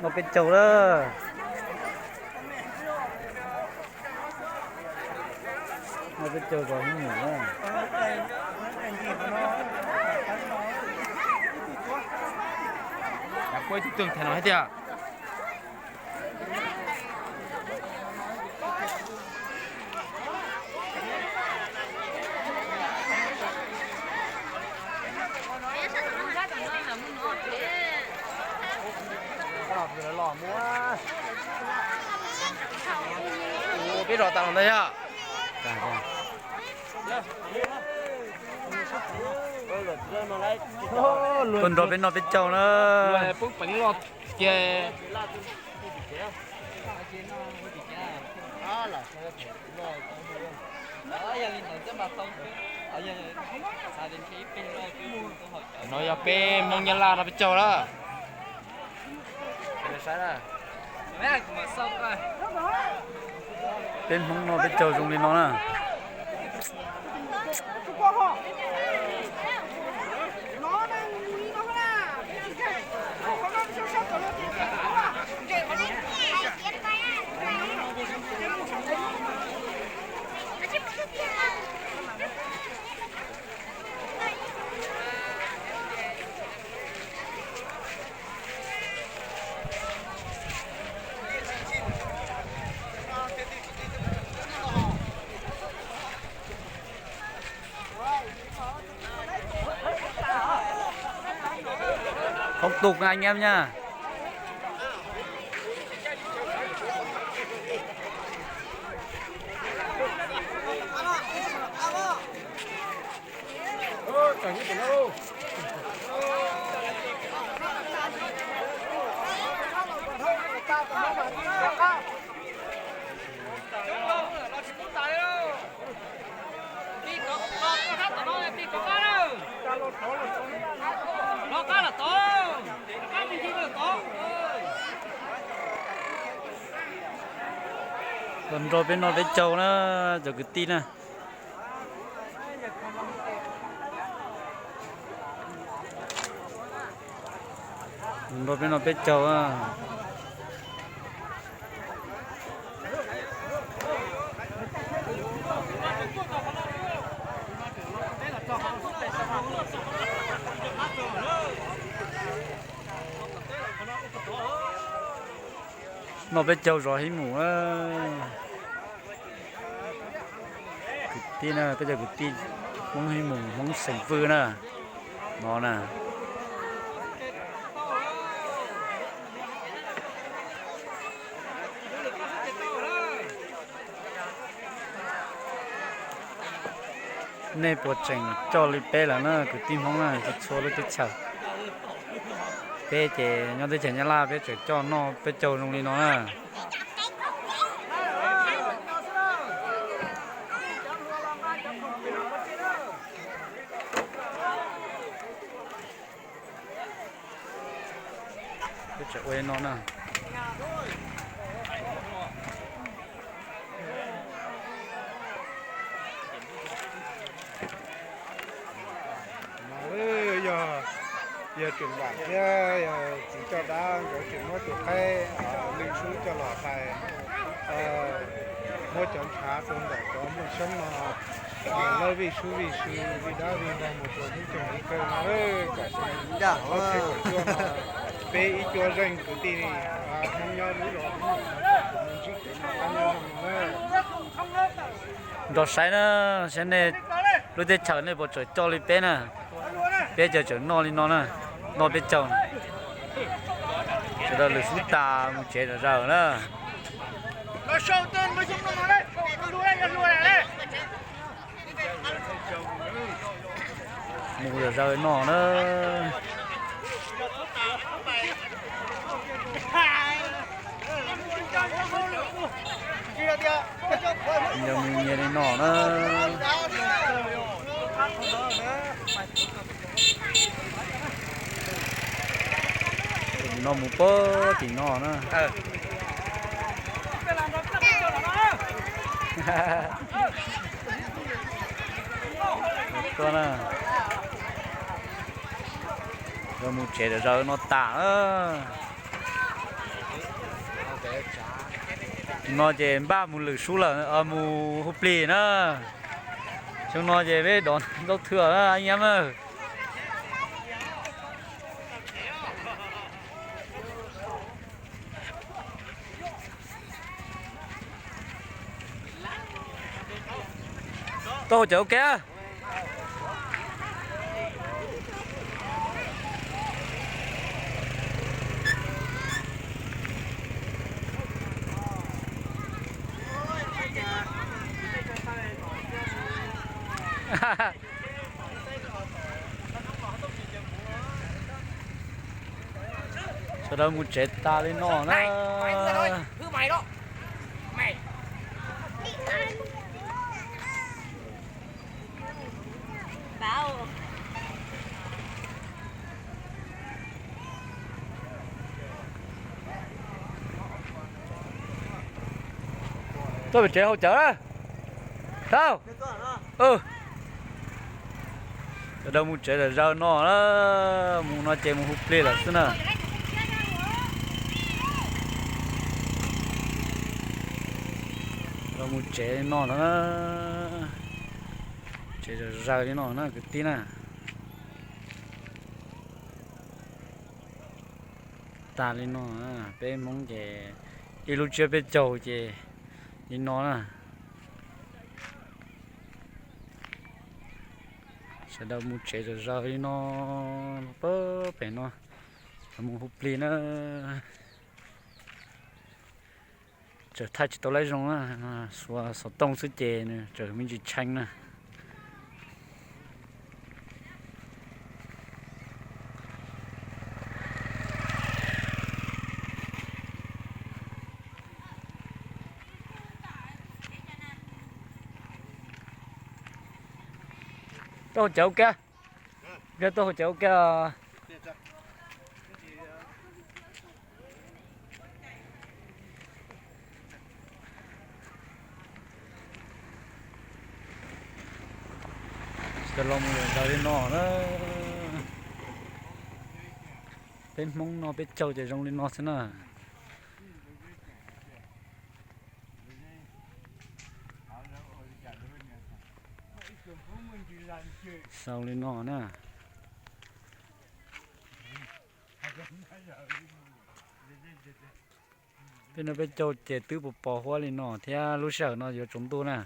Noj peb caug lawm. Noj peb caug zos Hib Mus na. Kuj ib tug twg thaiv no thiab tiag. Peb zos tas los ntag yog. Tuaj nrog peb noj peb caug na. Poob peev los kiag. No yog peb Hmoob Nyab Laj no peb caug lawm. Peb Hmoob no peb caug zoo li no na. Không tục anh em nha. Los nrog peb noj peb caug na, cov kwv tij na. Los nrog peb noj peb caug na. Noj peb caug zos Hib Mus na. Kwv tij na, peb cov kwv tij Hmoob Hib Mus, Hmoob xeem Vwj na, no na. Nej puas tseem coj li peb lawm na kwv tij Hmoob na, txhua txhua lub teb chaws? Peb ces nyob teb chaws Nyab Laj peb tseem coj noj peb caug zoo li no na. Peb tseem ua li no na. Yog, yog tseem vam thiab yog txiv coj dab nkawd tseem muab tus qaib lwj sub coj los hlais, muab cov ntshav tua ntawm cov muaj xyoob no, lawv vij sub vij sw vij dab vij npog mus rau hnub toog hnub kawg no, kom tsheb kom cuaj no, peb ib cuab zeej kwv tij Hmoob nyob lub zos Hmoob no kom mus ntsib kev noj qab nyob zoo no na. Nrog saib na, saib nej lub teb chaws nej puas tseem coj li peb na. Peb ces tseem noj li no na, noj peb caug. Sawv daws lwm xub tas mus tsev zom zaws na. Mus zom zaws no na. Nyias mus nyias li no na. Tim no mus puag tim no na. Tuaj na, yuav mus tsev zom zaws no tas. No ces npaj mus lwm sub lawm, mus hu plig na. Xyoo no ces peb dov ntaub thwj na, nyiam na. Tuaj haus cawv ua ke. Sawv daws mus tsev tas li no na. Tuaj pem tsev haus cawv na. Tau. Sawv daws mus tsev zom zaws no na, mus no ces mus hu plig lawm xwb na. Sawv daws mus tsev li no lawm na, tsev zom zaws li no na kwv tij na. Tas li no, peb Hmoob ces ib lub tsiab peb caug ces li no na. Sawv daws mus tsev zom zaws li no, pem no, mus hu plig na. Tseem thaij tsis tau laib zoo na, xuas xov tooj xwb ces nws tseem me ntsis tshee na. Tuaj haus cawv ua ke. Nkawd tuaj haus cawv ua ke. Sawv daws los mus zom zaws li no na. Peb Hmoob no peb caug ces zoo li no xwb na. Xaus li no na. Peb no peb caug ces twb pos pos huab li no thiab lub sij hawm no yuav tsaus ntuj na.